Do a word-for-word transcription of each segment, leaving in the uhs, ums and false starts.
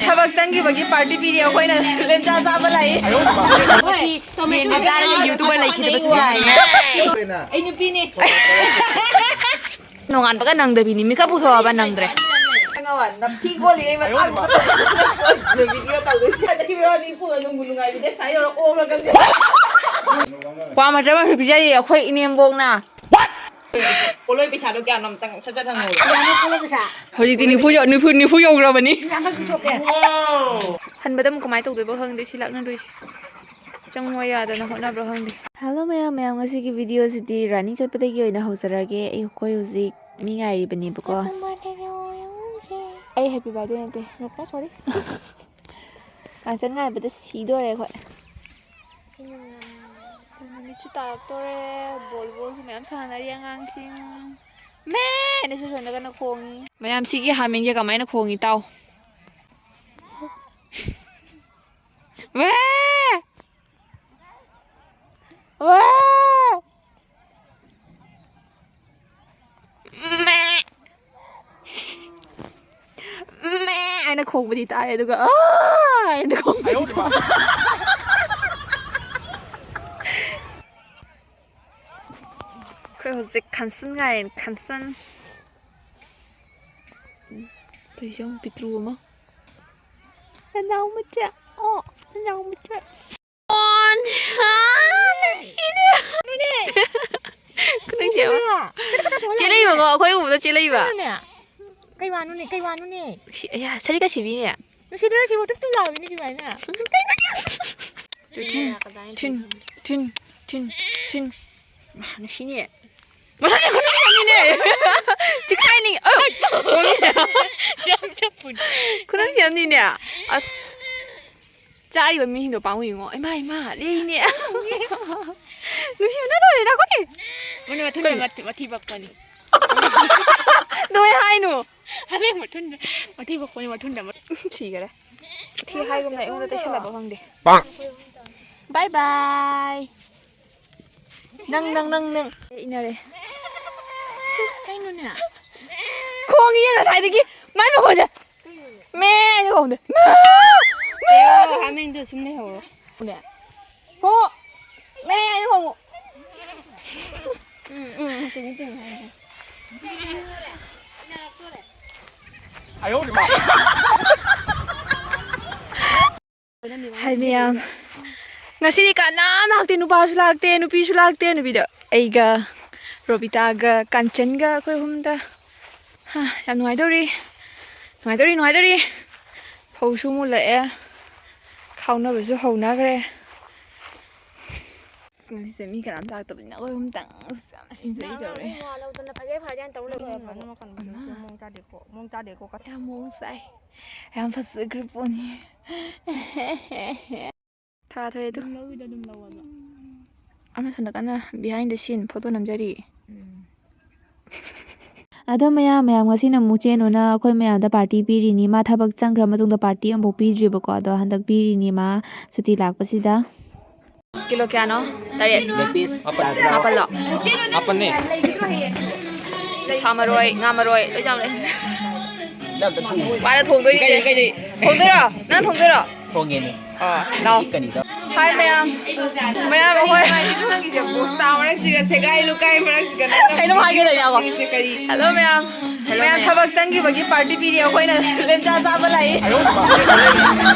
ꯊꯕꯛ ꯆꯪꯈꯤꯕꯒꯤ ꯄꯥꯔꯇꯤ ꯄꯤꯔꯤ ꯑꯩꯈꯣꯏꯅ꯫ ꯂꯦꯝꯆꯥ ꯆꯥꯕ ꯂꯥꯛꯏ꯫ ꯃꯁꯤ ꯌꯦꯟ ꯆꯥꯔꯒ ꯌꯨꯇꯨꯕꯔ ꯂꯩꯈꯤꯗꯕꯁꯨ ꯌꯥꯏ꯫ ꯑꯩ ꯅꯨꯄꯤꯅꯤ꯫ ꯅꯣꯡꯉꯥꯟꯕꯒ ꯅꯪꯗꯕꯤꯅꯤ, ꯃꯤꯀꯞ ꯄꯨꯊꯣꯛꯑꯕ ꯅꯪꯗ꯭ꯔꯦ꯫ ꯅꯝꯊꯤ ꯈꯣꯠꯂꯤ ꯑꯩ ꯃꯇꯥꯡ ꯚꯤꯗꯤꯑꯣ ꯇꯧꯗꯣꯏꯁꯦ꯫ ꯍꯟꯗꯛꯀꯤ ꯋꯥꯅꯤ ꯏꯄꯨꯒ ꯅꯨꯡꯕꯨ ꯅꯨꯡꯉꯥꯏꯕꯤꯗꯦ, ꯁꯥꯏ ꯌꯧꯔ ꯑꯣꯛꯂꯒ꯫ ꯀ꯭ꯋꯥ ꯃꯆꯥ ꯑꯃꯁꯨ ꯄꯤꯖꯔꯤ ꯑꯩꯈꯣꯏ ꯏꯅꯦꯝꯕꯣꯛꯅ꯫ ꯄꯣꯠꯂꯣꯏ ꯄꯩꯁꯥꯗꯣ ꯀꯌꯥꯅꯣ ꯑꯝꯇꯪ ꯁꯠ ꯁꯠ ꯍꯪꯉꯣꯕ꯫ ꯍꯧꯖꯤꯛꯇꯤ ꯅꯤꯐꯨ ꯌꯧ-, ꯅꯤꯐꯨ, ꯅꯤꯐꯨ ꯌꯧꯈ꯭ꯔꯕꯅꯤ꯫ ꯍꯟꯕꯗ ꯑꯃꯨꯛ ꯀꯃꯥꯏꯅ ꯇꯧꯗꯣꯏꯕ ꯈꯪꯗꯦ ꯁꯤ ꯂꯥꯛꯅꯗꯣꯏꯁꯦ꯫ ꯆꯪꯉꯣ ꯌꯥꯗꯅ ꯍꯣꯠꯅꯕ꯭ꯔꯥ ꯈꯪꯗꯦ꯫ ꯍꯜꯂꯣ ꯃꯌꯥꯝ, ꯃꯌꯥꯝ ꯉꯁꯤꯒꯤ ꯚꯤꯗꯤꯑꯣꯁꯤꯗꯤ ꯔꯥꯅꯤ ꯆꯠꯄꯗꯒꯤ ꯑꯣꯏꯅ ꯍꯧꯖꯔꯒꯦ꯫ ꯑꯩꯈꯣꯏ ꯍꯧꯖꯤꯛ ꯃꯤ ꯉꯥꯏꯔꯤꯕꯅꯦꯕꯀꯣ꯫ ꯑꯩ ꯍꯦꯄꯤ ꯕꯥꯔꯗꯦ ꯅꯠꯇꯦ꯫ ꯅꯨꯄꯥ, ꯁꯣꯔꯤ꯫ ꯀꯥꯡꯆꯟ ꯉꯥꯏꯕꯗ ꯁꯤꯗꯣꯔꯦ ꯑꯩꯈꯣꯏ꯫ ꯅꯨꯃꯤꯠꯁꯨ ꯇꯥꯔꯛꯇꯣꯔꯦ꯫ ꯕꯣꯜ ꯕꯣꯜꯁꯨ ꯃꯌꯥꯝ ꯁꯥꯟꯅꯔꯤ ꯑꯉꯥꯡꯁꯤꯡ꯫ ꯃꯦ! ꯍꯥꯏꯅꯁꯨ ꯁꯣꯝꯗ ꯀꯟꯅ ꯈꯣꯡꯉꯤ꯫ ꯃꯌꯥꯝ ꯁꯤꯒꯤ ꯍꯥꯃꯦꯡꯁꯦ ꯀꯃꯥꯏꯅ ꯈꯣꯡꯉꯤ ꯇꯥꯎ꯫ ꯋꯦ! ꯋꯦ! ꯃꯦ! ꯃꯦ! ꯍꯥꯏꯅ ꯈꯣꯡꯕꯗꯤ ꯇꯥꯔꯦ, ꯑꯗꯨꯒ "ꯑꯥ!" ꯍꯥꯏꯅ ꯈꯣꯡꯕꯗꯤ ꯇꯥꯔꯦ꯫ ꯑꯩꯈꯣꯏ ꯍꯧꯖꯤꯛ ꯈꯟꯁꯟ ꯉꯥꯏꯔꯦ, ꯈꯟꯁꯟ꯫ ꯇꯧꯏꯁꯦ ꯌꯦꯡꯉꯨ, ꯄꯤꯇ꯭ꯔꯨ ꯑꯃ꯫ ꯅꯅꯥꯎ ꯃꯆꯥ꯫ ꯑꯣ, ꯅꯅꯥꯎ ꯃꯆꯥ꯫ ꯑꯣ, ꯅꯨꯡꯁꯤꯗ꯭ꯔꯣ? ꯈꯨꯅꯨꯡꯁꯤ ꯑꯃ꯫ ꯅꯨꯡꯁꯤꯗ꯭ꯔꯣ? ꯆꯦꯜꯂꯛꯏꯕꯀꯣ, ꯑꯩꯈꯣꯏ ꯎꯕꯗ ꯆꯦꯜꯂꯛꯏꯕ꯫ ꯀꯩꯅꯣꯅꯦ? ꯀꯩ ꯋꯥꯅꯣꯅꯦ? ꯀꯩ ꯋꯥꯅꯣꯅꯦ? ꯁꯤ-, ꯑꯌꯥ, ꯁꯔꯤꯀꯥ ꯁꯤꯕꯤꯅꯦ꯫ ꯅꯨꯡꯁꯤꯗ꯭ꯔꯣ ꯁꯤꯕꯨ ꯇꯨꯞ ꯇꯨꯞ ꯂꯥꯎꯏꯅꯦ ꯁꯨꯃꯥꯏꯅ? ꯊꯤꯟ, ꯊꯤꯟ, ꯊꯤꯟ, ꯊꯤꯟ, ꯊꯤꯟ꯫ ꯃꯥ, ꯅꯨꯡꯁꯤꯅꯦ꯫ ꯃꯁꯛꯁꯦ ꯈꯨꯅꯨꯡꯁꯤ ꯑꯃꯅꯤꯅꯦ꯫ ꯆꯤꯈꯥꯏꯅꯤꯡ-, ꯑꯧ! ꯌꯥꯝ ꯆꯞꯄꯨꯅꯦ꯫ ꯈꯨꯅꯨꯡꯁꯤ ꯑꯃꯅꯤꯅꯦ꯫ ꯑꯁ꯫ ꯆꯥꯔꯤꯕ ꯃꯤꯁꯤꯡꯗꯣ ꯄꯥꯝꯃꯨꯏꯉꯣ꯫ ꯏꯃꯥ, ꯏꯃꯥ, ꯂꯩꯅꯦ꯫ ꯅꯨꯡꯁꯤꯕꯅ ꯂꯣꯏꯔꯦ, ꯅꯥꯀꯣꯠꯇꯦ꯫ ꯃꯣꯏꯅ ꯃꯊꯨꯟꯗ ꯀꯩꯅꯣ? ꯃꯊꯤ, ꯃꯊꯤ ꯄꯛꯄꯅꯤ꯫ ꯑꯗꯨꯃꯥꯏ ꯍꯥꯏꯅꯨ꯫ ꯍꯥꯃꯦꯡ ꯃꯊꯨꯟꯗ ꯃꯊꯤ ꯄꯛꯄꯅꯤ, ꯃꯊꯨꯟꯗ ꯃ- ꯁꯤꯒꯔꯦ꯫ ꯊꯤ ꯍꯥꯏꯒꯨꯝꯅ ꯑꯩꯉꯣꯟꯗ ꯇꯩꯁꯜꯂꯕ ꯈꯪꯗꯦ꯫ ꯕꯥꯏ ꯕꯥꯏ꯫ ꯅꯪ, ꯅꯪ, ꯅꯪ, ꯅꯪ꯫ ꯑꯦ, ꯏꯟꯅꯔꯦ꯫ ꯀꯩꯅꯣꯅꯦ? ꯈꯣꯡꯉꯤꯌꯦ ꯉꯁꯥꯏꯗꯒꯤ꯫ ꯃꯥꯏ ꯃꯈꯣꯟꯁꯦ꯫ ꯃꯦ ꯍꯥꯏꯅ ꯈꯣꯡꯗꯦ꯫ ꯃꯦ! ꯃꯦ! ꯍꯥꯃꯦꯡꯗꯣ ꯁꯨꯝ ꯂꯩꯍꯧꯔꯣ꯫ ꯍꯣ! ꯃꯦ ꯍꯥꯏꯅ ꯈꯣꯡꯉꯨ꯫ ꯎꯝ, ꯎꯝ, ꯇꯤꯡꯉꯤ, ꯇꯤꯡꯉꯤ ꯍꯥꯏ꯫ ꯍꯥꯏ ꯃꯌꯥꯝ, ꯉꯁꯤꯗꯤ ꯀꯅꯥꯝ ꯂꯥꯛꯇꯦ, ꯅꯨꯄꯥꯁꯨ ꯂꯥꯛꯇꯦ, ꯅꯨꯄꯤꯁꯨ ꯂꯥꯛꯇꯦ꯫ ꯅꯨꯄꯤꯗꯣ ꯑꯩꯒ, ꯔꯣꯕꯤꯇꯥꯒ, ꯀꯥꯟꯆꯟꯒ ꯑꯩꯈꯣꯏ ꯑꯍꯨꯝꯗ꯫ ꯍꯥ, ꯌꯥꯝ ꯅꯨꯡꯉꯥꯏꯗꯧꯔꯤ, ꯅꯨꯡꯉꯥꯏꯗꯧꯔꯤ, ꯅꯨꯡꯉꯥꯏꯗꯧꯔꯤ꯫ ꯐꯧꯁꯨ ꯃꯨꯜꯂꯛꯑꯦ, ꯈꯥꯎꯅꯕꯁꯨ ꯍꯧꯅꯈ꯭ꯔꯦ꯫ ꯉꯁꯤꯁꯦ ꯃꯤ ꯀꯅꯥꯝ ꯂꯥꯛꯇꯕꯅꯤꯅ ꯑꯩꯈꯣꯏ ꯑꯍꯨꯝꯇꯪ ꯑꯁ ꯌꯥꯝ enjoy ꯇꯧꯔꯦ꯫ ꯋꯥ ꯂꯧꯗꯅ ꯐꯖꯩ ꯐꯖꯩꯅ ꯇꯧ ꯂꯩꯕ ꯃꯑꯣꯡ ꯇꯥꯗꯦꯀꯣ, ꯃꯑꯣꯡ ꯇꯥꯗꯦꯀꯣ꯫ ꯌꯥꯝ ꯃꯑꯣꯡ ꯆꯥꯏ꯫ ꯌꯥꯝ ꯐꯖꯈ꯭ꯔ ꯄꯣꯠꯅꯤ꯫ ꯊꯥ ꯊꯣꯛꯑꯦ ꯑꯗꯨ꯫ ꯑꯗꯨꯝ ꯂꯧꯋꯤꯗ ꯑꯗꯨꯝ ꯂꯧꯋꯣꯕ꯫ ꯑꯃ ꯁꯣꯝꯗ ꯀꯟꯅ behind the scene photo ꯅꯝꯖꯔꯤ꯫ ꯎꯝ꯫ ꯑꯗꯣ ꯃꯌꯥꯝ, ꯃꯌꯥꯝ ꯉꯁꯤꯅ ꯑꯃꯨꯛ ꯆꯦꯟ ꯑꯣꯏꯅ ꯑꯩꯈꯣꯏ ꯃꯌꯥꯝꯗ party ꯄꯤꯔꯤꯅꯤ꯫ ꯃꯥ ꯊꯕꯛ ꯆꯪꯈ꯭ꯔ ꯃꯇꯨꯡꯗ party ꯑꯃꯐꯥꯎ ꯄꯤꯗ꯭ꯔꯤꯕꯀꯣ꯫ ꯑꯗꯣ ꯍꯟꯗꯛ ꯄꯤꯔꯤꯅꯤ ꯃꯥ ꯁꯨꯇꯤ ꯂꯥꯛꯄꯁꯤꯗ꯫ ꯀꯤꯂꯣ ꯀꯌꯥꯅꯣ? ꯇꯔꯦꯠ꯫ ꯃꯥꯄꯜꯂꯣ? ꯃꯥꯄꯜꯅꯦ꯫ ꯁꯥ ꯃꯔꯣꯏ, ꯉꯥ ꯃꯔꯣꯏ, ꯂꯣꯏ ꯆꯥꯎꯅꯦ꯫ ꯃꯥꯅ ꯊꯣꯡꯗꯣꯏꯅꯦ꯫ ꯀꯩ, ꯀꯩ, ꯀꯩ? ꯊꯣꯡꯗꯣꯏꯔꯣ? ꯅꯪ ꯊꯣꯡꯗꯣꯏꯔꯣ? ꯊꯣꯡꯒꯦꯅꯦ꯫ ꯑꯣ, ꯂꯥꯛꯑꯣ꯫ ꯀꯅꯤꯗ꯫ Hi ꯃꯌꯥꯝ꯫ ꯃꯌꯥꯝ ꯑꯩꯈꯣꯏ ꯅꯪꯒꯤꯁꯦ ꯕꯣꯁꯇꯥ ꯃꯔꯛꯁꯤꯒ ꯁꯦꯒꯥꯏ ꯂꯨꯀꯥꯏ ꯃꯔꯛꯁꯤꯒ ꯅꯪꯅ ꯀꯩꯅꯣꯝ ꯍꯥꯏꯒꯦ ꯂꯩꯔꯦ, ꯉꯥꯏꯈꯣ꯫ ꯀꯔꯤ? Hello ꯃꯌꯥꯝ꯫ ꯃꯌꯥꯝ ꯊꯕꯛ ꯆꯪꯈꯤꯕꯒꯤ party ꯄꯤꯔꯤ ꯑꯩꯈꯣꯏꯅ ꯂꯦꯝꯆꯥ ꯆꯥꯕ ꯂꯥꯛꯏ꯫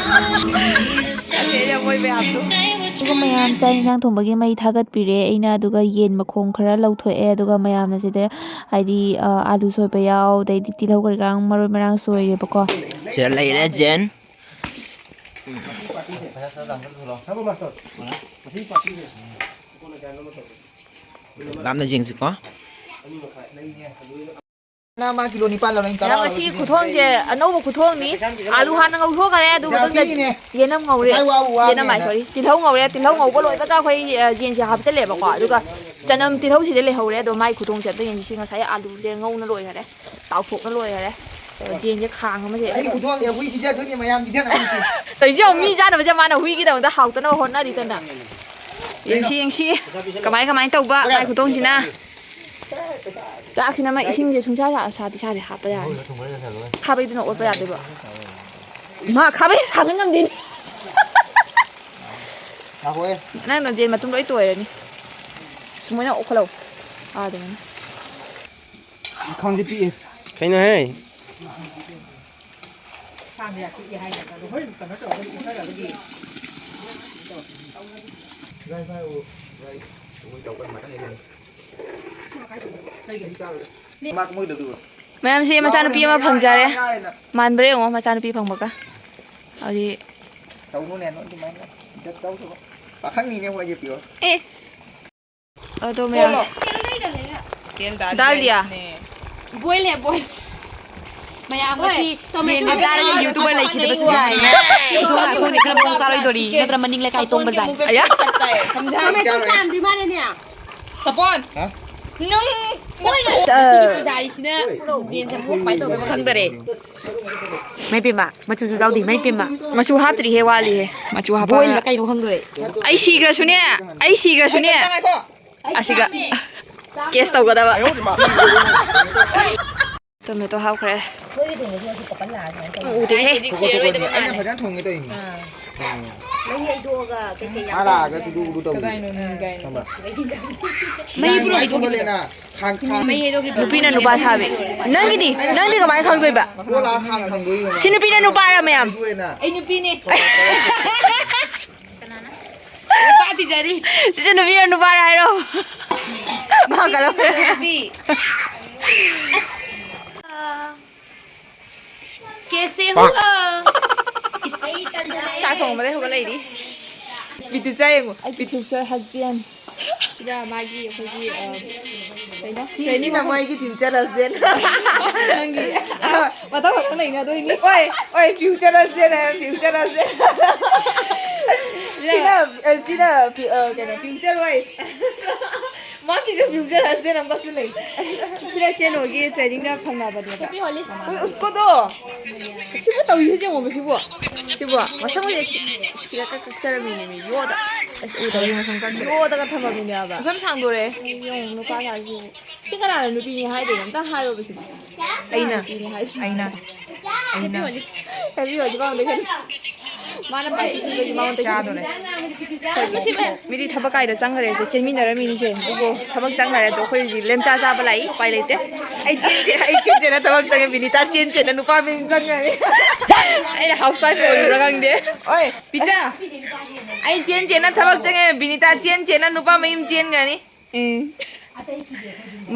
ꯑꯁꯤ ꯑꯩꯅ ꯃꯣꯏ ꯃꯌꯥꯝꯗꯣ꯫ ꯑꯗꯨꯒ ꯃꯌꯥꯝ ꯆꯥꯛ ꯏꯟꯁꯥꯡ ꯊꯣꯡꯕꯒꯤ ꯃꯩ ꯊꯥꯒꯠꯄꯤꯔꯦ ꯑꯩꯅ, ꯑꯗꯨꯒ ꯌꯦꯟ ꯃꯈꯣꯡ ꯈꯔ ꯂꯧꯊꯣꯛꯑꯦ, ꯑꯗꯨꯒ ꯃꯌꯥꯝꯅ ꯁꯤꯗ ꯍꯥꯏꯗꯤ, ꯑ, ꯑꯥꯂꯨ ꯁꯣꯏꯕ ꯌꯥꯎ, ꯑꯗꯩꯗꯤ ꯇꯤꯜꯍꯧ ꯀꯔꯤ ꯀꯔꯥ ꯃꯔꯣꯏ ꯃꯔꯥꯡ ꯁꯣꯏꯔꯦꯕꯀꯣ꯫ ꯁꯤꯗ ꯂꯩꯔꯦ ꯖꯦꯟ꯫ ꯂꯥꯞꯅ ꯌꯦꯡꯁꯤꯀꯣ꯫ ꯅꯪ ꯃꯥ ꯀꯤꯂꯣ ꯅꯤꯄꯥꯟ ꯂꯧꯔꯦ, ꯑꯩꯅ ꯇꯔꯥ ꯌꯥꯝ ꯉꯁꯤ ꯂꯧꯔꯦ꯫ ꯈꯨꯊꯣꯡꯁꯦ ꯑꯅꯧꯕ ꯈꯨꯊꯣꯡꯅꯤ꯫ ꯑꯥꯂꯨ ꯍꯥꯟꯅ ꯉꯧꯊꯣꯛꯈ꯭ꯔꯦ, ꯑꯗꯨ ꯄꯩꯁꯥ ꯃꯇꯨꯡꯗ ꯄꯤꯔꯤꯅꯦ꯫ ꯌꯦꯅꯝ ꯉꯧꯔꯦ꯫ ꯄꯩꯁꯥ ꯋꯥꯕꯨ ꯋꯥꯕꯅꯦ ꯌꯦꯅꯝ ꯍꯥꯏ, ꯅꯪ꯫ Sorry, ꯇꯤꯜꯍꯧ ꯉꯧꯔꯦ꯫ ꯇꯤꯜꯍꯧ ꯉꯧꯕ ꯂꯣꯏꯕꯒ ꯑꯩꯈꯣꯏ, ꯑ, ꯌꯦꯟꯁꯦ ꯍꯥꯞꯆꯜꯂꯦꯕꯀꯣ꯫ ꯑꯗꯨꯒ ꯆꯅꯝ ꯇꯤꯜꯍꯧꯁꯤꯗ ꯂꯩꯍꯧꯔꯦ꯫ ꯑꯗꯣ ꯃꯥꯏ ꯈꯨꯊꯣꯡꯁꯦ ꯑꯝꯇ ꯌꯦꯡꯁꯤ꯫ ꯁꯤ ꯉꯁꯥꯏ ꯑꯥꯂꯨꯁꯦ ꯉꯧꯅ ꯂꯣꯏꯈꯔꯦ, ꯇꯥꯎꯊꯣꯛꯅ ꯂꯣꯏꯈꯔꯦ꯫ ꯑꯗꯣ ꯌꯦꯟꯁꯦ ꯈꯥꯡ ꯑꯃꯁꯦ ꯑꯩ ꯈꯨꯊꯣꯡꯁꯦ ꯍꯨꯏ ꯄꯤꯖꯗꯣꯏꯅꯦ ꯃꯌꯥꯝ ꯄꯤꯖꯅꯕ꯫ ꯇꯧꯔꯤꯁꯦ ꯌꯦꯡꯉꯨ, ꯃꯤ ꯆꯥꯅꯕꯁꯦ ꯃꯥꯅ ꯍꯨꯏꯒꯤꯗꯃꯛꯇ ꯍꯥꯎꯇꯅꯕ ꯍꯣꯠꯅꯔꯤꯗꯅ꯫ ꯌꯦꯡꯁꯤ, ꯌꯦꯡꯁꯤ ꯀꯃꯥꯏ ꯀꯃꯥꯏ ꯇꯧꯕ ꯃꯥꯏ ꯈꯨꯊꯣꯡꯁꯤꯅ꯫ ꯆꯥꯛꯁꯤꯅ ꯃꯥ ꯏꯁꯤꯡꯁꯦ ꯁꯨꯡꯁꯥ ꯁꯥ-, ꯁꯥꯗꯤ ꯁꯥꯗꯦ, ꯍꯥꯞꯄ ꯌꯥꯔꯅꯤ꯫ ꯈꯥꯕꯩꯗꯨꯅ ꯑꯣꯠꯄ ꯌꯥꯗꯣꯏꯕ꯫ ꯃꯥ ꯈꯥꯕꯩ ꯊꯥꯡꯒꯠ ꯉꯝꯗꯦꯅꯦ꯫ ꯉꯥꯏꯈꯣꯍꯦ꯫ ꯅꯪꯅ ꯖꯦꯜ ꯃꯇꯨꯡ ꯂꯣꯏ ꯇꯣꯏꯔꯅꯤ꯫ ꯁꯨꯃꯥꯏꯅ ꯑꯣꯠꯈꯠꯂꯛꯑꯣ꯫ ꯑꯥ, ꯑꯗꯨꯃꯥꯏꯅ꯫ ꯈꯪꯗꯦ, ꯄꯤꯛꯑꯦ꯫ ꯀꯩꯅꯣꯍꯦ? ꯃꯌꯥꯝꯁꯦ ꯃꯆꯥꯅꯨꯄꯤ ꯑꯃ ꯐꯪꯖꯔꯦ꯫ ꯃꯥꯟꯕ꯭ꯔꯥ ꯌꯦꯡꯉꯣ, ꯃꯆꯥꯅꯨꯄꯤ ꯐꯪꯕꯒ꯫ ꯍꯧꯖꯤꯛ ꯇꯧꯅꯨꯅꯦ, ꯅꯣꯏ ꯑꯗꯨꯃꯥꯏꯅ꯫ ꯏꯖꯠ ꯇꯧꯗꯕ꯫ ꯄꯥꯈꯪꯅꯤꯅꯦ, ꯃꯣꯏꯁꯦ ꯄꯤꯌꯣ꯫ ꯑꯦ꯫ ꯑꯗꯣ ꯃꯌꯥꯝ꯫ ꯀꯣꯜꯂꯣ꯫ ꯗꯥꯜ ꯗꯤꯌꯥ꯫ ꯕꯣꯏꯜ ꯍꯦ, ꯕꯣꯏꯜ꯫ ꯃꯌꯥꯝ ꯉꯁꯤ ꯌꯦꯟ ꯆꯥꯔꯒ YouTuber ꯂꯩꯈꯤꯗꯕꯁꯨ ꯌꯥꯏ꯫ ꯏꯊꯣꯡ ꯂꯥꯛꯊꯣꯡꯗꯤ ꯈꯔ ꯃꯑꯣꯡ ꯆꯥꯔꯣꯏꯗꯣꯔꯤ, ꯅꯠꯇ꯭ꯔ ꯃꯅꯤꯡ ꯂꯩꯀꯥꯏ ꯇꯣꯡꯕ ꯖꯥꯠ꯫ ꯑꯌꯥ꯫ ꯆꯥꯝꯗ꯭ꯔꯤ ꯃꯥꯜꯂꯦꯅꯦ꯫ ꯁꯄꯣꯟ꯫ ꯍꯥ? ꯅꯨꯡ꯫ ꯑ꯫ ꯉꯁꯤꯒꯤ ꯄꯨꯖꯥꯔꯤꯁꯤꯅ ꯌꯦꯟ ꯆꯥꯕ ꯀꯃꯥꯏꯅ ꯇꯧꯒꯦ ꯈꯪꯗꯔꯦ꯫ ꯃꯩ ꯄꯦꯝꯃ, ꯃꯆꯨꯁꯨ ꯌꯥꯎꯗꯦ, ꯃꯩ ꯄꯦꯝꯃ꯫ ꯃꯆꯨ ꯍꯥꯞꯇ꯭ꯔꯤꯍꯦ, ꯋꯥꯠꯂꯤꯍꯦ꯫ ꯃꯆꯨ ꯍꯥꯞꯄ꯫ ꯕꯣꯏꯜꯂ ꯀꯩꯅꯣ ꯈꯪꯗ꯭ꯔꯦ꯫ ꯑꯩ ꯁꯤꯈ꯭ꯔꯁꯨꯅꯦ, ꯑꯩ ꯁꯤꯈ꯭ꯔꯁꯨꯅꯦ꯫ ꯉꯥꯏꯈꯣ, ꯉꯥꯏꯈꯣ꯫ ꯑꯁꯤꯒ ꯀꯦꯁ ꯇꯧꯒꯗꯕ꯫ ꯇꯣꯃꯦꯇꯣ ꯍꯥꯞꯈ꯭ꯔꯦ꯫ ꯎꯗꯦꯍꯦ꯫ ꯑꯩꯅ ꯐꯖꯅ ꯊꯣꯡꯒꯦ ꯇꯧꯔꯤꯅꯤ꯫ ꯃꯍꯤ ꯍꯩꯗꯣꯛꯑꯒ ꯀꯩꯀꯩ ꯌꯥꯝ ꯃꯥ ꯂꯥꯛꯑꯒ ꯇꯧꯔꯤꯅꯦ꯫ ꯇꯨꯗꯨ ꯇꯨꯗꯨ ꯇꯧꯔꯤ꯫ ꯀꯗꯥꯏꯅꯣ ꯅꯪ ꯀꯥꯏꯅꯣ? ꯈꯪꯕ꯭ꯔꯥ? ꯃꯍꯤ ꯄꯨꯔꯥ ꯍꯩꯗꯣꯛꯈꯤꯕꯗꯣ꯫ ꯊꯣꯡꯒꯠꯂꯦꯅ꯫ ꯈꯥꯡ, ꯈꯥꯡ꯫ ꯃꯍꯤ ꯍꯩꯗꯣꯛꯈꯤꯕꯗꯣ꯫ ꯅꯨꯄꯤꯅ ꯅꯨꯄꯥ ꯁꯥꯕꯤ꯫ ꯅꯪꯒꯤꯗꯤ, ꯅꯪꯗꯤ ꯀꯃꯥꯏꯅ ꯈꯪꯗꯣꯏꯕ? ꯃꯈꯣꯟ ꯂꯥꯛꯑ ꯈꯥꯡ ꯊꯥꯡꯗꯣꯛꯏꯕ꯫ ꯁꯤ ꯅꯨꯄꯤꯅ ꯅꯨꯄꯥꯔ ꯃꯌꯥꯝ? ꯍꯩꯗꯣꯛꯑꯦꯅ꯫ ꯑꯩ ꯅꯨꯄꯤꯅꯦ꯫ ꯅꯨꯄꯥ ꯊꯤꯖꯔꯤ꯫ ꯁꯤꯁꯦ ꯅꯨꯄꯤꯔ ꯅꯨꯄꯥꯔ ꯍꯥꯏꯔꯣ? ꯃꯥ ꯀꯂꯝ-꯫ ꯅꯨꯄꯤ꯫ ꯀꯦꯁꯦ ꯍꯨꯋꯥ? ꯆꯥꯛ ꯊꯣꯡꯕꯗꯩ ꯍꯧꯒꯠꯂꯛꯏꯅꯤ꯫ ꯕꯤꯇꯨ ꯆꯥ ꯌꯦꯡꯉꯨ꯫ ꯑꯩꯒꯤ future husband꯫ ꯁꯤꯗ ꯃꯥꯒꯤ ꯑꯩꯈꯣꯏꯒꯤ, ꯑ, ꯀꯩꯅꯣ? ꯁꯤ, ꯁꯤꯅ ꯃꯣꯏꯒꯤ future husband꯫ ꯅꯪꯒꯤ꯫ ꯃꯊꯪ ꯃꯊꯪ ꯂꯩꯅꯗꯣꯏꯅꯤ꯫ ꯑꯣꯏ, ꯑꯣꯏ, future husband ꯍꯥꯏꯕ, future husband꯫ ꯁꯤꯅ, ꯑ, ꯁꯤꯅ ꯐꯤ-, ꯑ, ꯀꯩꯅꯣ, future wife꯫ ꯃꯥꯒꯤꯁꯨ future husband ꯑꯃꯈꯛꯁꯨ ꯂꯩ꯫ ꯁꯤꯗ ꯆꯦꯟ ꯍꯣꯏꯒꯤ training ꯗ ꯐꯪꯅꯕꯅꯦꯕ꯫ ꯎꯏ, ꯎꯁꯀꯣꯗꯣ꯫ ꯁꯤꯕꯨ ꯇꯧꯔꯤꯁꯦ ꯌꯦꯡꯉꯣꯕ ꯁꯤꯕꯨ꯫ ꯁꯤꯕꯨ ꯃꯁꯝꯒꯁꯦ ꯁꯤ-, ꯁꯤ-, ꯁꯤꯒ ꯀꯛ-, ꯀꯛꯆꯔꯝꯃꯤꯅꯦ ꯃꯤ ꯌꯣꯗ꯫ ꯑꯁ, ꯎꯗꯕꯒꯤ ꯃꯁꯝ ꯀꯛꯈ꯭ꯔꯦ꯫ ꯌꯣꯗꯒ ꯊꯝꯃꯝꯃꯤꯅꯦꯕ꯫ ꯃꯁꯝ ꯁꯥꯡꯗꯣꯔꯦ꯫ ꯑꯩ ꯌꯦꯡꯉꯨ, ꯅꯨꯄꯥ ꯁꯥꯁꯤ꯫ ꯁꯤ ꯀꯅꯥꯅ ꯅꯨꯄꯤꯅꯤ ꯍꯥꯏꯗꯣꯏꯅꯣ? ꯑꯝꯇ ꯍꯥꯏꯔꯣꯕ ꯁꯤꯕꯨ꯫ ꯑꯩꯅ꯫ ꯅꯨꯄꯤꯅꯤ ꯍꯥꯏꯁꯤ꯫ ꯑꯩꯅ꯫ ꯑꯩꯅ꯫ ꯍꯦꯄꯤ ꯍꯣꯂꯤ ꯃꯉꯣꯟꯗ ꯈꯟ-, ꯃꯥꯅ ꯄꯥꯔꯇꯤ ꯄꯤꯕꯒꯤ ꯃꯉꯣꯟꯗ ꯆꯥꯗꯣꯔꯦ꯫ ꯆꯠꯂꯣ ꯁꯤꯕꯨ꯫ ꯃꯤꯗꯤ ꯊꯕꯛ ꯀꯥꯏꯗ ꯆꯪꯈ꯭ꯔꯦꯁꯦ, ꯆꯦꯟꯃꯤꯟꯅꯔꯝꯃꯤꯅꯤꯁꯦ꯫ ꯑꯗꯨꯕꯨ ꯊꯕꯛ ꯆꯪꯈ꯭ꯔꯦ, ꯑꯗꯣ ꯑꯩꯈꯣꯏ ꯍꯧꯖꯤꯛ ꯂꯦꯝꯆꯥ ꯆꯥꯕ ꯂꯥꯛꯏ, ꯎꯄꯥꯏ ꯂꯩꯇꯦ꯫ ꯑꯩ ꯆꯦꯟ ꯆꯦꯟ-, ꯑꯩ ꯆꯦꯟ ꯆꯦꯟꯅ ꯊꯕꯛ ꯆꯪꯉꯦ, ꯕꯤꯅꯤꯇꯥ ꯆꯦꯟ ꯆꯦꯟꯅ ꯅꯨꯄꯥ ꯃꯌꯨꯝ ꯆꯪꯈ꯭ꯔꯅꯤ꯫ ꯑꯩꯅ ꯍꯥꯎꯁ ꯋꯥꯏꯐ ꯑꯣꯏꯔꯨꯕ꯭ꯔꯥ ꯈꯪꯗꯦ꯫ ꯑꯣꯏ, ꯄꯤꯆꯥ, ꯑꯩ ꯆꯦꯟ ꯆꯦꯟꯅ ꯊꯕꯛ ꯆꯪꯉꯦ, ꯕꯤꯅꯤꯇꯥ ꯆꯦꯟ ꯆꯦꯟꯅ ꯅꯨꯄꯥ ꯃꯌꯨꯝ ꯆꯦꯟꯈ꯭ꯔꯅꯤ꯫ ꯎꯝ꯫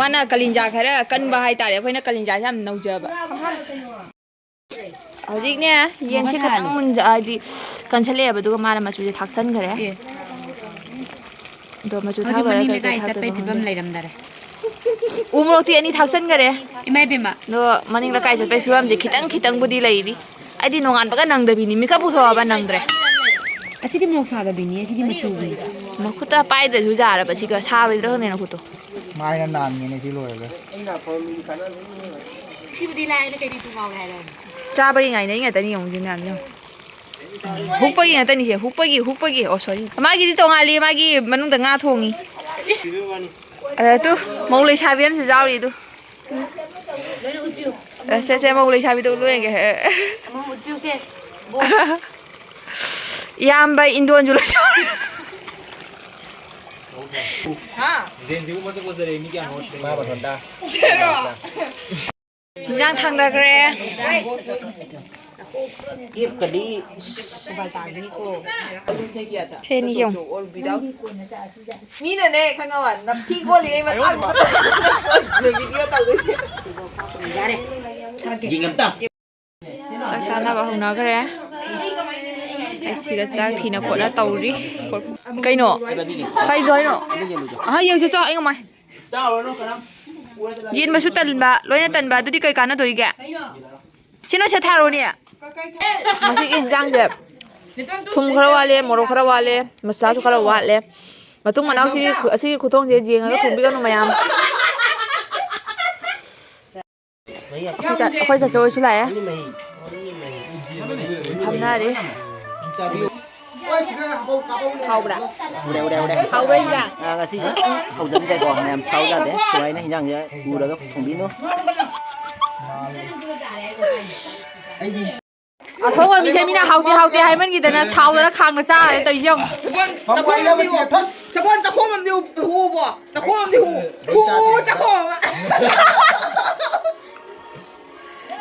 ꯃꯥꯅ ꯀꯂꯤꯟꯖꯥ ꯈꯔ ꯀꯟꯕ ꯍꯥꯏꯇꯥꯔꯦ, ꯑꯩꯈꯣꯏꯅ ꯀꯂꯤꯟꯖꯥꯁꯦ ꯌꯥꯝ ꯅꯧꯖꯕ꯫ ꯍꯧꯖꯤꯛꯅꯦ, ꯌꯦꯟꯁꯦ ꯃꯈꯥ ꯈꯤꯇꯪ ꯊꯥꯍꯜꯂꯣ꯫ ꯃꯨꯟꯖ-, ꯍꯥꯏꯗꯤ ꯀꯟꯁꯜꯂꯛꯑꯦꯕ, ꯑꯗꯨꯒ ꯃꯥꯅ ꯃꯆꯨꯁꯦ ꯊꯥꯛꯆꯟꯈ꯭ꯔꯦ꯫ ꯑꯦ꯫ ꯑꯗꯣ ꯃꯆꯨ ꯍꯧꯖꯤꯛ ꯊꯥꯛ ꯂꯣꯏꯔꯒ ꯃꯅꯤꯡ ꯀꯩꯀꯩ ꯂꯩꯀꯥꯏ ꯊꯥꯛꯇꯣꯏꯅꯣ ꯆꯠꯄꯩ ꯐꯤꯕꯝ ꯈꯪꯗꯦ꯫ ꯂꯩꯔꯝꯗꯔꯦ꯫ ꯎ ꯃꯣꯔꯣꯛꯇꯤ ꯑꯅꯤ ꯊꯥꯛꯆꯟꯈꯔꯦ꯫ ꯏꯃꯥ ꯏꯕꯦꯝꯃ꯫ ꯑꯗꯣ ꯃꯅꯤꯡ ꯂꯩꯀꯥꯏ ꯆꯠꯄꯩ ꯐꯤꯕꯝꯁꯦ ꯈꯤꯇꯪ ꯈꯤꯇꯪꯕꯨꯗꯤ ꯂꯩꯔꯤ꯫ ꯑꯩꯗꯤ ꯅꯣꯡꯉꯥꯟꯕꯒ ꯅꯪꯗꯕꯤꯅꯤ, ꯃꯤꯀꯞ ꯄꯨꯊꯣꯛꯑꯕ ꯅꯪꯗ꯭ꯔꯦ꯫ ꯑꯁꯤꯗꯤ ꯃꯣꯔꯣꯛ ꯁꯥꯗꯕꯤꯅꯤ, ꯑꯁꯤꯗꯤ ꯃꯆꯨꯒꯤ꯫ ꯃꯈꯨꯠꯇ ꯄꯥꯏꯗ꯭ꯔꯁꯨ ꯌꯥꯔꯕ, ꯁꯤꯒ ꯁꯥꯔꯣꯏꯗ꯭ꯔꯥ ꯈꯪꯗꯦ ꯅꯈꯨꯠꯇꯣ꯫ ꯃꯥꯏꯅ ꯅꯥꯟꯒꯦꯅꯦ ꯁꯤ ꯂꯣꯏꯔꯒ꯫ ꯁꯤꯕꯨꯗꯤ ꯂꯥꯏꯔꯗ ꯀꯩꯗꯤ ꯇꯨ ꯉꯥꯎꯔꯦ ꯍꯥꯏꯔꯣ? ꯆꯥꯕꯒꯤ ꯉꯥꯏꯅꯩ ꯉꯥꯛꯇꯅꯤ, ꯌꯦꯡꯉꯨꯁꯤ ꯃꯌꯥꯝꯁꯦ ꯌꯦꯡꯉꯨ꯫ ꯍꯨꯛꯄꯒꯤ ꯉꯥꯛꯇꯅꯤꯁꯦ, ꯍꯨꯛꯄꯒꯤ, ꯍꯨꯛꯄꯒꯤ꯫ ꯑꯣ, ꯁꯣꯔꯤ꯫ ꯃꯥꯒꯤꯗꯤ ꯇꯣꯉꯥꯜꯂꯤ, ꯃꯥꯒꯤ ꯃꯅꯨꯡꯗ ꯉꯥ ꯊꯣꯡꯉꯤ꯫ ꯑꯗ ꯇꯨ, ꯃꯧ ꯂꯩꯁꯥꯕꯤ ꯑꯃꯁꯨ ꯌꯥꯎꯔꯤ ꯑꯗꯨ꯫ ꯑ, ꯁꯦ, ꯁꯦ, ꯃꯧ ꯂꯩꯁꯥꯕꯤꯗꯣ ꯎꯠꯂꯨ ꯌꯦꯡꯒꯦ꯫ ꯏꯌꯥꯝꯕ ꯏꯟꯗꯣꯟꯁꯨ ꯂꯩꯁꯥꯕꯤ꯫ ꯍꯥ? ꯃꯥ ꯃꯊꯟꯇ꯫ ꯏꯟꯖꯥꯡ ꯊꯥꯡꯗꯈ꯭ꯔꯦ꯫ ꯁꯦ, ꯑꯅꯤ ꯌꯦꯡꯉꯨ꯫ ꯃꯤꯅꯅꯦ, ꯈꯪꯉꯕ? ꯅꯝꯊꯤ ꯈꯣꯠꯂꯤ, ꯑꯩ ꯃꯇꯥꯡ ꯚꯤꯗꯤꯑꯣ ꯇꯧꯗꯣꯏꯁꯦ꯫ ꯆꯥꯛ ꯆꯥꯅꯕ ꯍꯧꯅꯈ꯭ꯔꯦ꯫ ꯑꯩ ꯁꯤꯗ ꯆꯥꯛ ꯊꯤꯅ ꯈꯣꯠꯅ ꯇꯧꯔꯤ꯫ ꯀꯩꯅꯣ? ꯀꯩꯗꯧ ꯍꯥꯏꯅꯣ? ꯑꯍ, ꯌꯦꯡꯁꯤ ꯆꯣ, ꯑꯩ ꯉꯝꯃꯣꯏ꯫ ꯌꯦꯟꯕꯁꯨ ꯇꯟꯕ, ꯂꯣꯏꯅ ꯇꯟꯕ, ꯑꯗꯨꯗꯤ ꯀꯩ ꯀꯥꯟꯅꯗꯣꯔꯤꯒꯦ? ꯁꯤ ꯅꯣꯏ ꯁꯦ ꯊꯥꯔꯣꯅꯦ꯫ ꯉꯁꯤꯒꯤ ꯏꯟꯖꯥꯡꯁꯦ ꯊꯨꯝ ꯈꯔ ꯋꯥꯠꯂꯦ, ꯃꯣꯔꯣꯛ ꯈꯔ ꯋꯥꯠꯂꯦ, ꯃꯁꯂꯥꯁꯨ ꯈꯔ ꯋꯥꯠꯂꯦ꯫ ꯃꯇꯨꯡ ꯃꯅꯥꯎ ꯁꯤꯒꯤ ꯈꯨ-, ꯑꯁꯤꯒꯤ ꯈꯨꯊꯣꯡꯁꯦ ꯌꯦꯡꯉꯒ ꯊꯣꯡꯕꯤꯒꯅꯨ ꯃꯌꯥꯝ꯫ ꯑꯩꯈꯣꯏ ꯆ-, ꯑꯩꯈꯣꯏ ꯆꯆꯥ ꯍꯣꯏꯁꯨ ꯂꯥꯛꯑꯦ꯫ ꯐꯝꯅꯔꯤ꯫ ꯍꯥꯎꯕ꯭ꯔꯥ? ꯎꯔꯦ, ꯎꯔꯦ, ꯎꯔꯦ꯫ ꯍꯥꯎꯕ꯭ꯔꯥ, ꯏꯟꯖꯥꯡ? ꯑ, ꯉꯁꯤꯁꯦ ꯍꯧꯖꯟꯗ꯭ꯔꯦꯀꯣ, ꯃꯌꯥꯝ ꯁꯥꯎ ꯌꯥꯗꯦ꯫ ꯁꯨꯃꯥꯏꯅ ꯍꯤꯟꯖꯥꯡꯁꯦ ꯎꯔꯒ ꯊꯣꯡꯕꯤꯅꯨ꯫ ꯑꯁꯧꯕ ꯃꯤꯁꯦ ꯃꯤꯅ ꯍꯥꯎꯇꯦ, ꯍꯥꯎꯇꯦ ꯍꯥꯏꯃꯟꯈꯤꯗꯅ ꯁꯥꯎꯗꯅ ꯈꯥꯡꯅ ꯆꯥꯔꯦ ꯇꯧꯔꯤꯁꯦ ꯌꯦꯡꯉꯨ꯫ ꯆꯈꯣꯝ ꯑꯝꯗꯤ ꯍꯨ-, ꯆꯈꯣꯝ, ꯆꯈꯣꯝ ꯑꯝꯗꯤ ꯍꯨ-, ꯍꯨꯕꯣ꯫ ꯆꯈꯣꯝ ꯑꯝꯗꯤ ꯍꯨ-, ꯍꯨ, ꯆꯈꯣꯝ ꯑꯃ꯫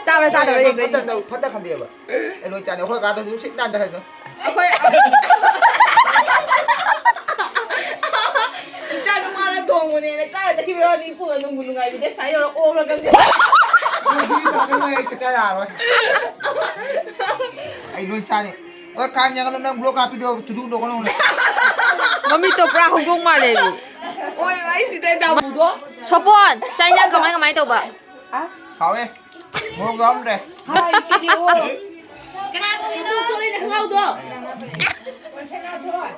ꯆꯥꯕ꯭ꯔꯥ ꯆꯥꯗꯕ꯭ꯔꯥ ꯌꯦꯡꯗꯣꯏꯅꯤ꯫ ꯐꯠꯇ ꯈꯟꯗꯦꯕ꯫ ꯑꯦ, ꯂꯣꯏ ꯆꯥꯅꯤ꯫ ꯑꯩꯈꯣꯏ ꯀꯥꯗꯁꯨ ꯁꯤꯠ ꯅꯥꯟꯗ ꯍꯥꯏꯗꯣ꯫ ꯑꯩꯈꯣꯏ ꯏꯆꯥ ꯅꯨꯄꯥꯅ ꯊꯣꯡꯕꯅꯦꯅ ꯆꯥꯔ ꯆꯠꯈꯤꯕ ꯋꯥꯅꯤ, ꯏꯄꯨꯅ ꯅꯨꯡꯕꯨ ꯅꯨꯡꯉꯥꯏꯕꯤꯗꯦ, ꯁꯥꯏ ꯌꯧꯔ ꯑꯣꯛꯂꯒ꯫ ꯅꯨꯡꯁꯤꯒꯤ ꯄꯥꯈꯪ ꯂꯩ, ꯑꯩ ꯆꯥ ꯌꯥꯔꯣꯏ꯫ ꯑꯩ ꯂꯣꯏ ꯆꯥꯅꯤ꯫ ꯍꯣꯏ, ꯀꯥꯡ ꯌꯦꯡꯉꯅꯨ, ꯅꯪ ꯕ꯭ꯂꯣꯛ ꯀꯥꯞꯄꯤꯗꯣ ꯆꯨꯗꯨ ꯇꯧꯒꯅꯨ꯫ ꯃꯃꯤꯠꯇꯣ ꯄꯨꯔꯥ ꯍꯧꯗꯣꯡ ꯃꯥꯜꯂꯦ ꯃꯤ꯫ ꯍꯣꯏ, ꯑꯩ ꯁꯤꯗ ꯗꯥꯎꯗꯣ꯫ ꯁꯣꯄꯣꯟ, ꯆꯥꯛ ꯏꯟꯖꯥꯡ ꯀꯃꯥꯏ ꯀꯃꯥꯏ ꯇꯧꯕ? ꯍꯥꯎꯋꯦ꯫ ꯃꯣꯔꯣꯛ ꯌꯥꯎꯔꯝꯗ꯭ꯔꯦ꯫ ꯍꯥꯏ, ꯀꯦꯖꯤ ꯑꯣ꯫ ꯀꯅꯥ ꯊꯣꯡꯉꯤꯅꯣ? ꯊꯣꯛꯂꯛꯏꯅꯦ ꯈꯣꯡꯒ꯭ꯔꯥꯎꯗꯣ꯫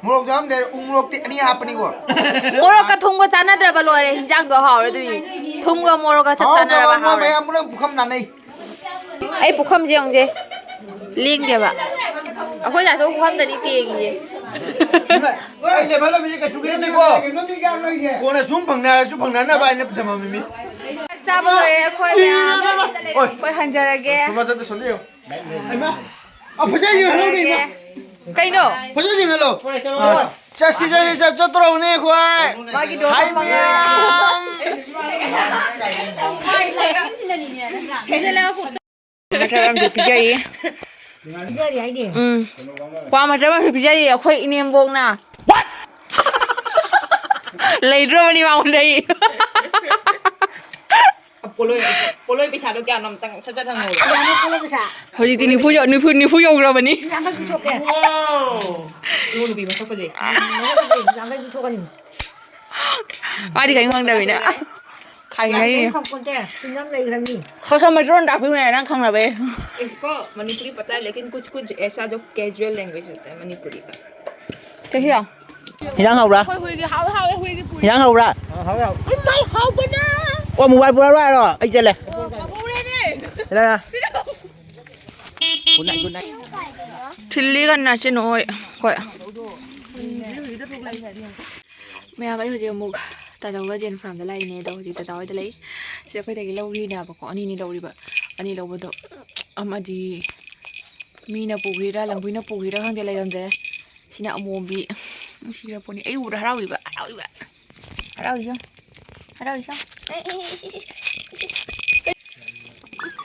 ꯃꯣꯔꯣꯛ ꯌꯥꯎꯔꯝꯗ꯭ꯔꯦ, ꯎ ꯃꯣꯔꯣꯛꯇꯤ ꯑꯅꯤ ꯍꯥꯞꯄꯅꯤꯀꯣ꯫ ꯃꯣꯔꯣꯛꯀ ꯊꯨꯝꯒ ꯆꯥꯟꯅꯗ꯭ꯔꯕ ꯂꯣꯏꯔꯦ, ꯍꯤꯟꯖꯥꯡꯗꯣ ꯍꯥꯎꯔꯦ ꯑꯗꯨꯒꯤ꯫ ꯊꯨꯝꯒ ꯃꯣꯔꯣꯛꯀ ꯆꯞ ꯆꯥꯟꯅꯔꯕ ꯍꯥꯎꯔꯦ꯫ ꯃꯌꯥꯝ ꯄꯨꯝꯅꯃꯛ ꯄꯨꯈꯝ ꯅꯥꯟꯅꯩ꯫ ꯑꯩ ꯄꯨꯈꯝꯁꯦ ꯌꯦꯡꯉꯨꯁꯦ꯫ ꯂꯦꯡꯗꯦꯕ꯫ ꯑꯩꯈꯣꯏ ꯗꯥꯆꯧ ꯄꯨꯈꯝꯗꯅꯤ ꯇꯦꯡꯉꯤꯁꯦ꯫ ꯑꯩ ꯂꯦꯞꯍꯜꯂꯝꯃꯤꯁꯦ ꯀꯩꯁꯨ ꯈꯟꯗꯦꯀꯣ꯫ ꯀꯣꯟꯅ ꯁꯨꯝ ꯐꯪꯅꯔꯁꯨ ꯐꯪꯅꯅꯕ ꯍꯥꯏꯅ ꯊꯝꯃꯝꯃꯤꯅꯤ꯫ ꯆꯥꯛ ꯆꯥꯕ ꯂꯣꯏꯔꯦ ꯑꯩꯈꯣꯏ ꯃꯌꯥꯝ꯫ ꯑꯣꯏ꯫ ꯑꯩꯈꯣꯏ ꯍꯟꯖꯔꯒꯦ꯫ ꯁꯣꯝ ꯃꯊꯛꯇ ꯁꯣꯝꯗ ꯌꯦꯡꯉꯣ꯫ ꯍꯩꯃꯥ꯫ ꯑ, ꯐꯖꯅ ꯌꯦꯡꯍꯜꯂꯧꯅꯦ, ꯏꯃꯥ꯫ ꯀꯩꯅꯣ? ꯐꯖꯅ ꯌꯦꯡꯍꯜꯂꯣ꯫ ꯕꯣꯁ꯫ ꯆꯠꯁꯤ, ꯆꯠꯁꯤ, ꯆꯠ-, ꯆꯠꯇꯧꯔꯕꯅꯦ, ꯑꯩꯈꯣꯏ꯫ ꯃꯥꯒꯤ ꯗꯣꯁ ꯍꯥꯏ ꯐꯪꯉꯦ꯫ ꯃꯌꯥꯝ꯫ ꯃꯊꯛ ꯑꯃꯁꯨ ꯄꯤꯖꯔꯤ꯫ ꯄꯤꯖꯔꯤ ꯍꯥꯏꯗꯤ? ꯎꯝ꯫ ꯀ꯭ꯋꯥ ꯃꯇꯞ ꯑꯃꯁꯨ ꯄꯤꯖꯔꯤ ꯑꯩꯈꯣꯏ ꯏꯅꯦꯝꯕꯣꯛꯅ꯫ ꯂꯩꯗ꯭ꯔꯕꯅꯤ ꯃꯉꯣꯟꯗ ꯑꯩ꯫ ꯄꯣꯂꯣꯏ, ꯄꯣꯂꯣꯏ ꯄꯩꯁꯥꯗꯣ ꯀꯌꯥꯅꯣ ꯑꯝꯇꯪ ꯁꯠ ꯁꯠ ꯍꯪꯉꯣꯕ꯫ ꯀꯌꯥꯅꯣ ꯄꯣꯂꯣꯏ ꯄꯩꯁꯥ? ꯍꯧꯖꯤꯛꯇꯤ ꯅꯤꯐꯨ ꯌꯧ-, ꯅꯤꯐꯨ, ꯅꯤꯐꯨ ꯌꯧꯈ꯭ꯔꯕꯅꯤ꯫ ꯌꯥꯡꯈꯩ ꯄꯤꯊꯣꯛꯀꯦ꯫ ꯏꯃꯧ ꯅꯨꯄꯤ ꯃꯁꯛ ꯐꯖꯩ꯫ ꯎꯝ, ꯃꯁꯛ ꯐꯖꯩ, ꯌꯥꯡꯈꯩ ꯄꯤꯊꯣꯛꯀꯅꯤ꯫ ꯃꯥꯗꯤ ꯀꯔꯤꯝ ꯈꯪꯗꯕꯅꯤꯅ꯫ ꯈꯥꯏꯅꯩ꯫ ꯌꯥꯡꯈꯩ ꯈꯪꯄꯣꯟꯇꯦ, ꯁꯤ ꯅꯝ ꯂꯩꯈ꯭ꯔꯅꯤ꯫ ꯈꯔ ꯈꯔ ꯃꯩꯇ꯭ꯔꯣꯟ ꯇꯥꯛꯄꯤꯌꯨꯅꯦ, ꯅꯪ ꯈꯪꯅꯕꯩ꯫ इसको मणिपुरी पता है, लेकिन कुछ कुछ ऐसा जो कैजुअल लैंग्वेज होता है मणिपुरी का। ꯆꯍꯤ ꯌꯥ꯫ ꯍꯤꯟꯖꯥꯡ ꯍꯥꯎꯕ꯭ꯔꯥ? ꯑꯩꯈꯣꯏ ꯍꯨꯏꯒꯤ ꯍꯥꯎ-, ꯍꯥꯎꯋꯦ, ꯍꯨꯏꯒꯤ ꯄꯨꯔꯤ꯫ ꯍꯤꯟꯖꯥꯡ ꯍꯥꯎꯕ꯭ꯔꯥ? ꯍꯥꯎꯋꯦ, ꯍꯥꯎꯋꯦ꯫ ꯏꯃꯥꯏ, ꯍꯥꯎꯕꯅ! ꯑꯣ, ꯃꯣꯕꯥꯏꯜ ꯄꯨꯔꯛꯑꯔꯣꯏ ꯍꯥꯏꯔꯣ? ꯑꯩ ꯆꯠꯂꯦ꯫ ꯄꯨꯔꯦꯅꯦ꯫ ꯆꯠꯂꯦ꯫ ꯄꯤꯔꯛꯑꯣ꯫ ꯊꯤꯜꯂꯤ ꯀꯟꯅ ꯁꯤ ꯅꯣꯏ꯫ ꯍꯣꯏ꯫ ꯃꯌꯥꯝ, ꯑꯩ ꯍꯧꯖꯤꯛ ꯑꯃꯨꯛ ꯇꯥꯖꯧꯒ ꯖꯦꯟ ꯐꯥꯔꯝꯗ ꯂꯥꯛꯏꯅꯦ꯫ ꯑꯗꯣ ꯍꯧꯖꯤꯛ ꯇꯥꯖꯥ ꯍꯣꯏꯗ ꯂꯩ꯫ ꯁꯤꯗ ꯑꯩꯈꯣꯏꯗꯒꯤ ꯂꯧꯔꯤꯅꯦꯕꯀꯣ, ꯑꯅꯤꯅꯤ ꯂꯧꯔꯤꯕ꯫ ꯑꯅꯤ ꯂꯧꯕꯗꯣ ꯑꯃꯗꯤ ꯃꯤꯅ ꯄꯨꯈ꯭ꯔꯤꯔꯥ ꯂꯝꯕꯨꯅ ꯄꯨꯈ꯭ꯔꯤꯔꯥ ꯈꯪꯗꯦ, ꯂꯩꯔꯝꯗ꯭ꯔꯦ꯫ ꯁꯤꯅ ꯑꯃꯣꯝꯕꯤ꯫ ꯅꯨꯡꯁꯤꯈ꯭ꯔ ꯄꯣꯠꯅꯤ꯫ ꯑꯩ ꯎꯕꯗ ꯍꯔꯥꯎꯏꯕ, ꯍꯔꯥꯎꯏꯕ꯫ ꯍꯔꯥꯎꯏꯁꯦ ꯌꯦꯡꯉꯨ꯫ ꯍꯔꯥꯎꯏꯁꯦ ꯌꯦꯡꯉꯨ꯫ ꯑꯦ, ꯑꯦ, ꯑꯦ, ꯑꯦ, ꯑꯦ, ꯑꯦ꯫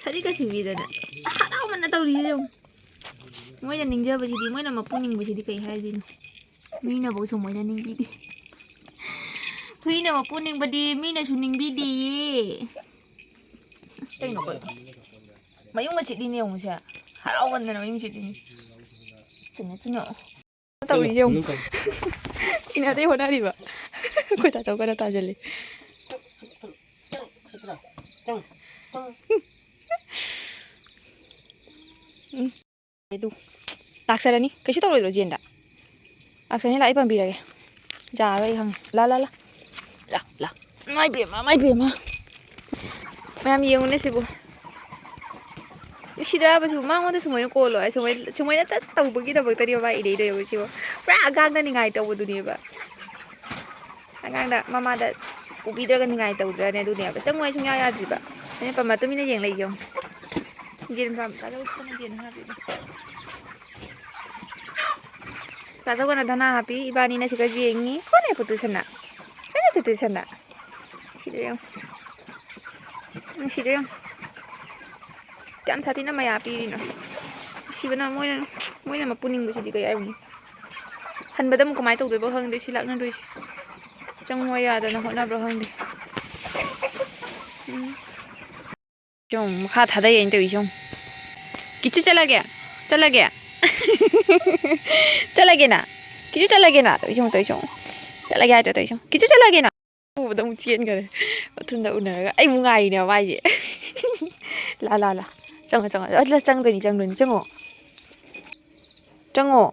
ꯁꯖꯤꯛꯀ ꯁꯤꯕꯤꯗꯅ ꯍꯔꯥꯎꯃꯟꯅ ꯇꯧꯔꯤꯁꯦ ꯌꯦꯡꯉꯨ꯫ ꯃꯣꯏꯅ ꯅꯤꯡꯖꯕꯁꯤꯗꯤ, ꯃꯣꯏꯅ ꯃꯄꯨ ꯅꯤꯡꯕꯁꯤꯗꯤ ꯀꯩ ꯍꯥꯏꯗꯣꯏꯅꯣ? ꯃꯤꯅꯐꯧ ꯁꯨꯃꯥꯏꯅ ꯅꯤꯡꯕꯤꯗꯦ꯫ ꯍꯨꯏꯅ ꯃꯄꯨ ꯅꯤꯡꯕꯗꯤ ꯃꯤꯅꯁꯨ ꯅꯤꯡꯕꯤꯗꯦꯌꯦ꯫ ꯀꯩꯅꯣ, ꯀꯩꯅꯣ? ꯃꯌꯨꯝꯒ ꯆꯤꯠꯂꯤꯅꯦ ꯌꯦꯡꯉꯨꯁꯦ꯫ ꯍꯔꯥꯎꯃꯟꯗꯅ ꯃꯌꯨꯝ ꯆꯤꯠꯂꯤꯅꯦ꯫ ꯆꯤꯡꯉꯦ, ꯆꯤꯡꯉꯦ꯫ ꯇꯧꯔꯤꯁꯦ ꯌꯦꯡꯉꯨ꯫ ꯁꯤꯅ ꯑꯇꯩ ꯍꯣꯠꯅꯔꯤꯕ꯫ ꯑꯩꯈꯣꯏ ꯇꯥꯆꯧ ꯀꯟꯅ ꯇꯥꯁꯤꯜꯂꯤ꯫ ꯎꯝ꯫ ꯑꯗꯨ ꯂꯥꯛꯆꯔꯅꯤ꯫ ꯀꯩꯁꯨ ꯇꯧꯔꯣꯏꯗ꯭ꯔꯣ ꯖꯦꯟꯗ? ꯂꯥꯛꯆꯔꯅꯤ, ꯂꯥꯛ, ꯑꯩ ꯄꯥꯝꯕꯤꯔꯒꯦ꯫ ꯌꯥꯔꯣꯏ, ꯑꯩ ꯈꯪꯉꯦ꯫ ꯂꯥ, ꯂꯥ, ꯂꯥ꯫ ꯂꯥ, ꯂꯥ꯫ ꯃꯥꯏ ꯄꯦꯝꯃ, ꯃꯥꯏ ꯄꯦꯝꯃ꯫ ꯃꯌꯥꯝ ꯌꯦꯡꯉꯨꯅꯦ ꯁꯤꯕꯨ꯫ ꯅꯨꯡꯁꯤꯗ꯭ꯔꯥꯕ ꯁꯤꯕꯨ? ꯃꯉꯣꯟꯗ ꯁꯨꯃꯥꯏꯅ ꯀꯣꯜꯂꯣ ꯍꯥꯏ, ꯁꯨꯃꯥꯏꯅ, ꯁꯨꯃꯥꯏꯅ ꯇꯠ ꯇꯧꯕꯒꯤꯗꯃꯛꯇꯅꯦꯕ ꯃꯥ ꯏꯅꯩꯗꯣꯏꯕ ꯁꯤꯕꯨ꯫ ꯄꯨꯔꯥ ꯑꯉꯥꯡꯅ ꯅꯤꯡꯉꯥꯏ ꯇꯧꯕꯗꯨꯅꯦꯕ꯫ ꯑꯉꯥꯡꯅ ꯃꯃꯥꯗ ꯄꯨꯕꯤꯗ꯭ꯔꯒ ꯅꯤꯡꯉꯥꯏ ꯇꯧꯗ꯭ꯔꯅꯦ? ꯑꯗꯨꯅꯦꯕ꯫ ꯆꯪꯉꯣ ꯍꯥꯏ ꯁꯨꯡꯌꯥ ꯌꯥꯗ꯭ꯔꯤꯕ꯫ ꯑꯩꯅ ꯄꯝꯃ ꯇꯨꯃꯤꯟꯅ ꯌꯦꯡ ꯂꯩ ꯌꯦꯡꯉꯨ꯫ ꯖꯦꯟ ꯐꯥꯔꯝ ꯇꯥꯖꯧ ꯊꯣꯛꯅ ꯖꯦꯟ ꯍꯥꯞꯄꯤꯗꯣ꯫ ꯇꯥꯖꯧꯒꯅ ꯙꯅꯥ ꯍꯥꯞꯄꯤ, ꯏꯕꯥꯅꯤꯅ ꯁꯤꯒ ꯌꯦꯡꯉꯤ꯫ ꯀꯣꯟꯅ ꯄꯨꯇꯨꯁꯟꯅ꯫ ꯀꯣꯟꯅ ꯄꯨꯇꯨꯁꯟꯅ꯫ ꯁꯤꯗ ꯌꯦꯡꯉꯨ꯫ ꯅꯨꯡꯁꯤꯗ꯭ꯔꯥ ꯌꯦꯡꯉꯨ꯫ ꯀꯌꯥꯝ ꯁꯥꯊꯤꯅ ꯃꯌꯥ ꯄꯤꯔꯤꯅꯣ꯫ ꯅꯨꯡꯁꯤꯕꯅ ꯃꯣꯏꯅ, ꯃꯣꯏꯅ ꯃꯄꯨꯅꯤꯡꯕꯁꯤꯗꯤ ꯀꯩ ꯍꯥꯏꯔꯨꯅꯤ꯫ ꯍꯟꯕꯗ ꯑꯃꯨꯛ ꯀꯃꯥꯏꯅ ꯇꯧꯗꯣꯏꯕ ꯈꯪꯗꯦ ꯁꯤ ꯂꯥꯛꯅꯗꯣꯏꯁꯦ꯫ ꯆꯪꯉꯣ ꯌꯥꯗꯅ ꯍꯣꯠꯅꯕ꯭ꯔꯥ ꯈꯪꯗꯦ꯫ ꯎꯝ꯫ ꯌꯦꯡꯉꯨ, ꯃꯈꯥ ꯊꯥꯗꯩ ꯑꯩꯅ ꯇꯧꯔꯤꯁꯦ ꯌꯦꯡꯉꯨ꯫ ꯀꯤꯆꯨ ꯆꯠꯂꯒꯦ? ꯆꯠꯂꯒꯦ? ꯆꯠꯂꯒꯦꯅ? ꯀꯤꯆꯨ ꯆꯠꯂꯒꯦꯅ? ꯇꯧꯔꯤꯁꯦ ꯌꯦꯡꯉꯨ, ꯇꯧꯔꯤꯁꯦ ꯌꯦꯡꯉꯨ꯫ ꯆꯠꯂꯒꯦ ꯍꯥꯏꯗ꯭ꯔꯥ ꯇꯧꯔꯤꯁꯦ ꯌꯦꯡꯉꯨ꯫ ꯀꯤꯆꯨ ꯆꯠꯂꯒꯦꯅ? ꯎꯕꯗ ꯑꯃꯨꯛ ꯆꯦꯟꯈꯔꯦ꯫ ꯃꯊꯨꯟꯗ ꯎꯅꯔꯒ ꯑꯩ ꯑꯃꯨꯛ ꯉꯥꯏꯔꯤꯅꯦꯕ ꯃꯥꯏꯁꯦ꯫ ꯂꯥ, ꯂꯥ, ꯂꯥ꯫ ꯆꯪꯉꯣ, ꯆꯪꯉꯣ꯫ ꯑ, ꯂꯥ, ꯆꯪꯗꯣꯏꯅꯤ, ꯆꯪꯗꯣꯏꯅꯤ꯫ ꯆꯪꯉꯣ꯫ ꯆꯪꯉꯣ꯫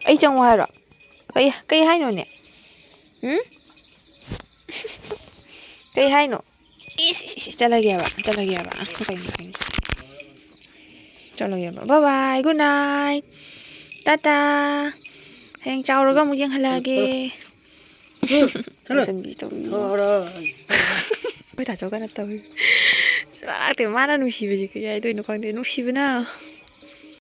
ꯑꯩ ꯆꯪꯉꯣ ꯍꯥꯏꯔꯣ? ꯀꯩ, ꯀꯩ ꯍꯥꯏꯅꯣꯅꯦ? ꯎꯝ? ꯀꯩ ꯍꯥꯏꯅꯣ? ꯏꯁ, ꯏꯁ, ꯏꯁ, ꯆꯠꯂꯒꯦꯕ, ꯆꯠꯂꯒꯦꯕ꯫ ꯀꯩꯅꯣ, ꯀꯩꯅꯣ? ꯆꯠꯂꯒꯦꯕ꯫ Bye bye, good night, Tata. ꯍꯌꯦꯡ ꯆꯥꯎꯔꯒ ꯑꯃꯨꯛ ꯌꯦꯡꯍꯜꯂꯛꯑꯒꯦ꯫ ꯆꯠꯂꯣ꯫ ꯇꯧꯁꯟꯕꯤ ꯇꯧꯕꯤ꯫ ꯊꯣꯔꯛꯑꯣ꯫ ꯑꯩꯈꯣꯏ ꯇꯥꯆꯧ ꯀꯟꯅ ꯇꯧꯔꯤ꯫ ꯁꯨꯡꯂꯥꯛ ꯂꯥꯛꯇꯦ꯫ ꯃꯥꯅ ꯅꯨꯡꯁꯤꯕꯁꯤ ꯀꯩ ꯍꯥꯏꯗꯣꯏꯅꯣ ꯈꯪꯗꯦ꯫ ꯅꯨꯡꯁꯤꯕꯅ꯫